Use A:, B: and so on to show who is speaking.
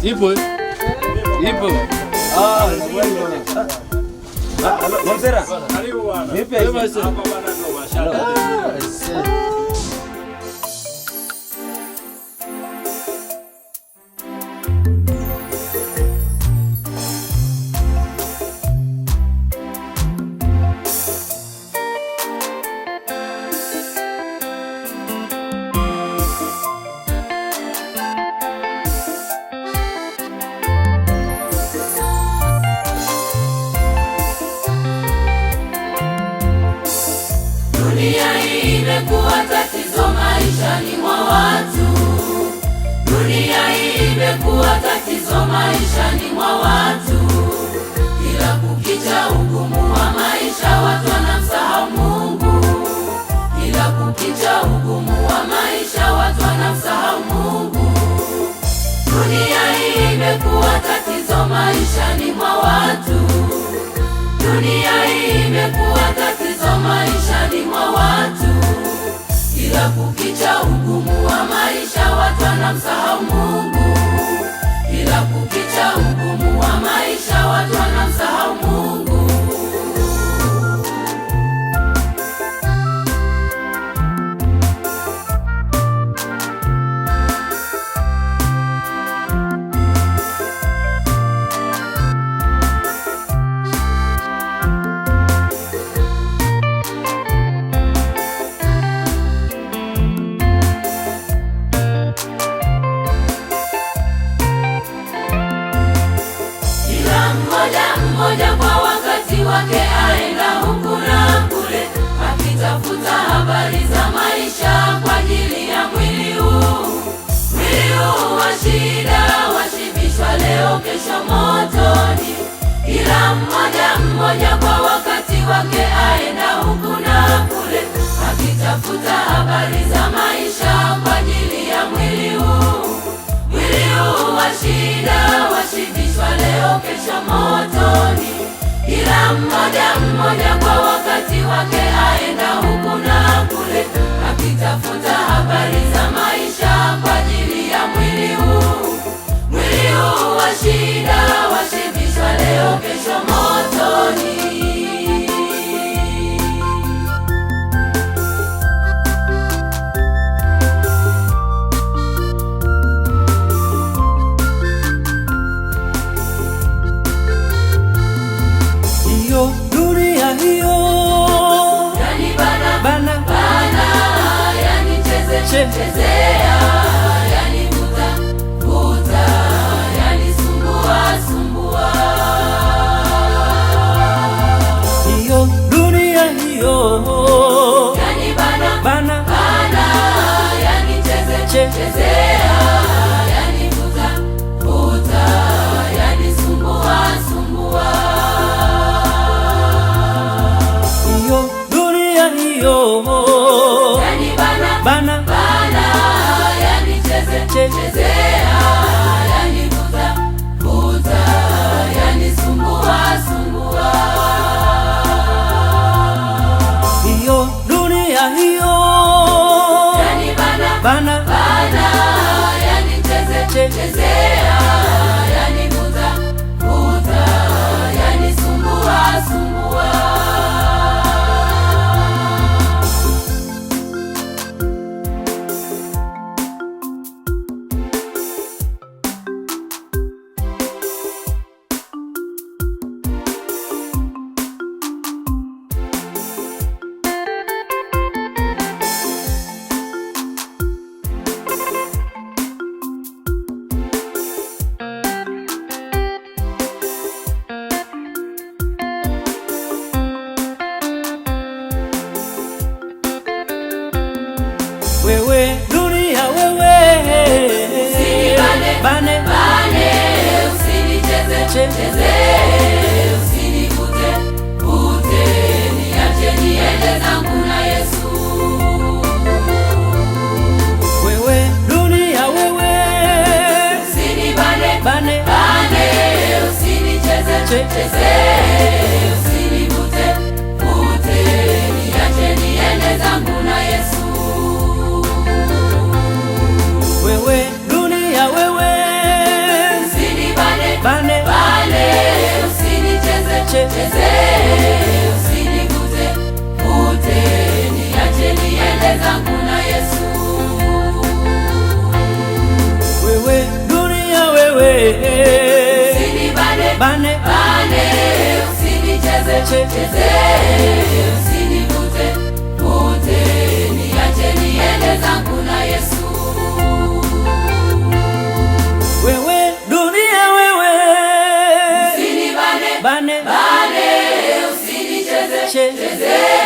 A: Ipo. Ipo.
B: Ah, bwana. Ah, Mamsera.
C: Karibu bwana.
B: Vipi?
C: Hapa bwana ndo mashaka.
A: Ah,
D: Dunia hii imekuwa tatizo maishani mwa watu. Dunia hii imekuwa tatizo maishani mwa watu. Kila kukicha ugumu wa maisha watu wanamsahau Mungu. Kila kukicha ugumu wa maisha watu wanamsahau Mungu. Dunia hii imekuwa tatizo maishani mwa watu. Dunia hii imekuwa tatizo maishani mwa watu. Kila kukicha ugumu wa maisha watu wanamsahau Mungu. Kila kukicha ugumu wa maisha watu wanamsahau Mungu. Kila mmoja mmoja kwa wakati wake aenda huku na kule, akitafuta habari za maisha kwa ajili ya mwili huu. Mwili huu wa shida, washibishwa leo, kesho motoni. Kila mmoja mmoja kwa wakati wake aenda huku na kule, akitafuta habari za maisha kwa ajili ya mwili huu. Mwili huu wa shida, washibishwa leo, kesho motoni. Kila mmoja mmoja kwa wakati wake aenda huku na kule, akitafuta habari za maisha kwa ajili ya mwili huu. Mwili huu wa shida, washibishwa leo, kesho motoni.
B: Hiyo dunia hiyo.
D: Yani bana,
B: Bana.
D: Bana, yani cheze,
B: Che.
D: Chezea, yani vuta, vuta, yani sumbua, sumbua.
B: Hiyo dunia hiyo.
D: Yani bana,
B: Bana.
D: Bana, yani cheze,
B: Che.
D: Chezea, yani vuta, vuta, yani sumbua, sumbua.
B: Hiyo dunia hiyo.
D: Yani bana,
B: Bana.
D: Bana, yani cheze,
B: Che.
D: Chezea, yani vuta, vuta, yani sumbua, sumbua.
B: Hiyo dunia hiyo.
D: Yani bana,
B: Bana.
D: Bana, yani cheze,
B: Che.
D: Chezea, yani vuta, vuta, yani sumbua, sumbua.
B: Wewe dunia wewe.
D: Usinibane,
B: Bane.
D: Bane, usinicheze,
B: Che.
D: Cheze, usinivute, vute, niache niende zangu na Yesu.
B: Wewe dunia wewe.
D: Usinibane,
B: Bane.
D: Bane, usinicheze,
B: Che.
D: Cheze, usinivute, vute, niache niende zangu na Yesu.
B: Wewe dunia wewe.
D: cheze, usinivute vute, niache niende zangu na Yesu.
B: Wewe dunia wewe,
D: Usinibane
B: bane
D: bane, usinicheze cheze, usinivute vute, niache niende zangu na Yesu.
B: Wewe dunia wewe,
D: Usinibane
B: bane
D: bane, usinicheze
B: che
D: cheze.